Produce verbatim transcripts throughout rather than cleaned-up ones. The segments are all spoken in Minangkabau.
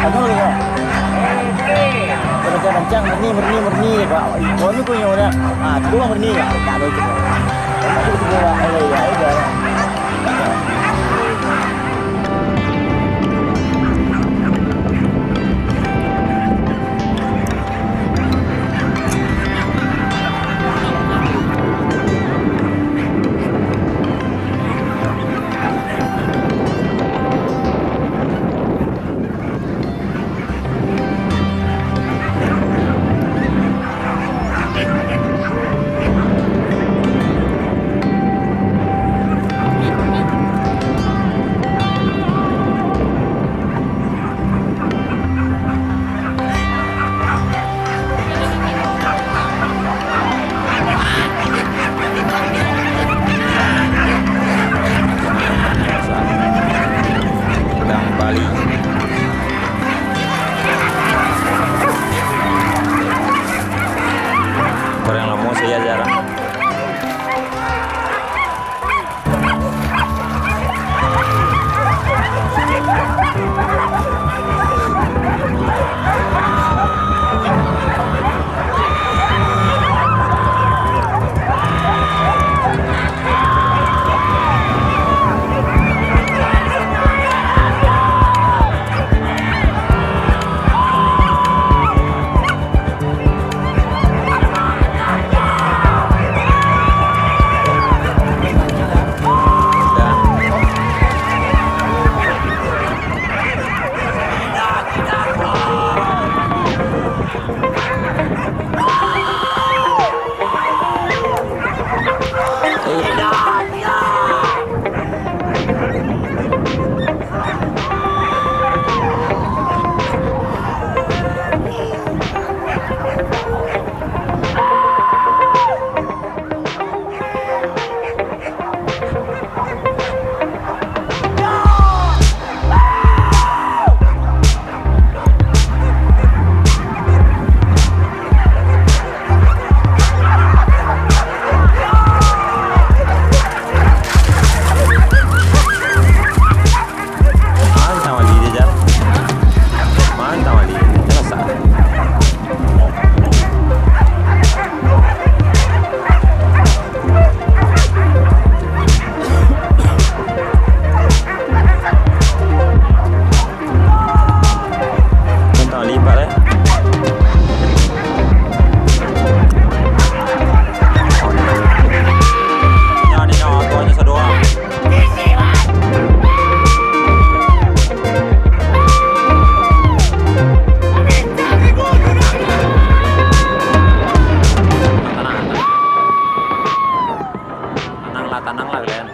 Anu, ya. Rancang-rancang, murni, murni, murni, ya, Kak. Ikon ni punya orang. Ah, tu murni, ya. Tak ada itu. Itu bola, eh, ya, ya. Padang Bali. Urang lamo sajo jarang. Mantap lagi dia, Jar. Mantap lagi. Terasa. Tantang lipat, eh. Nyo, nyo, nyo, tu hanyo sadonyo. Tanang, tanang. Tanang lah, tanang lah, kalian.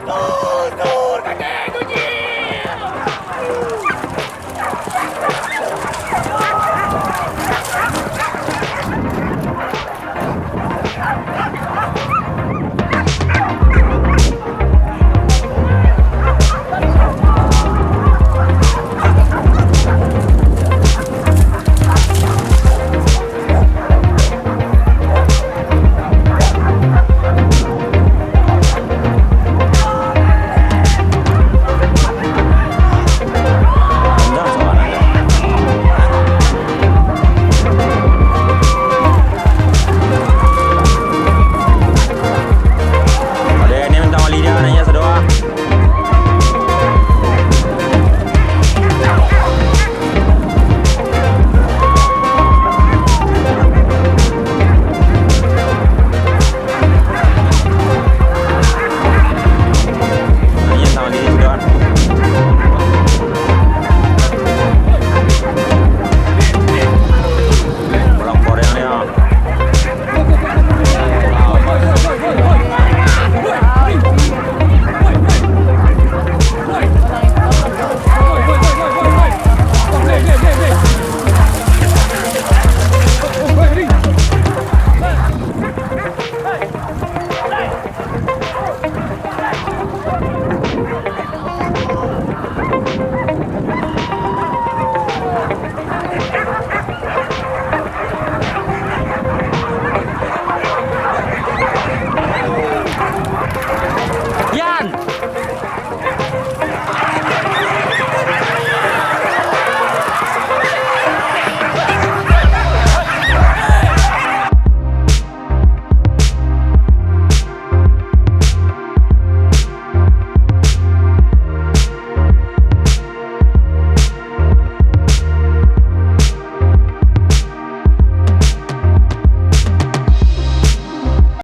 Ado ni minta wali dia nanya sadonyo.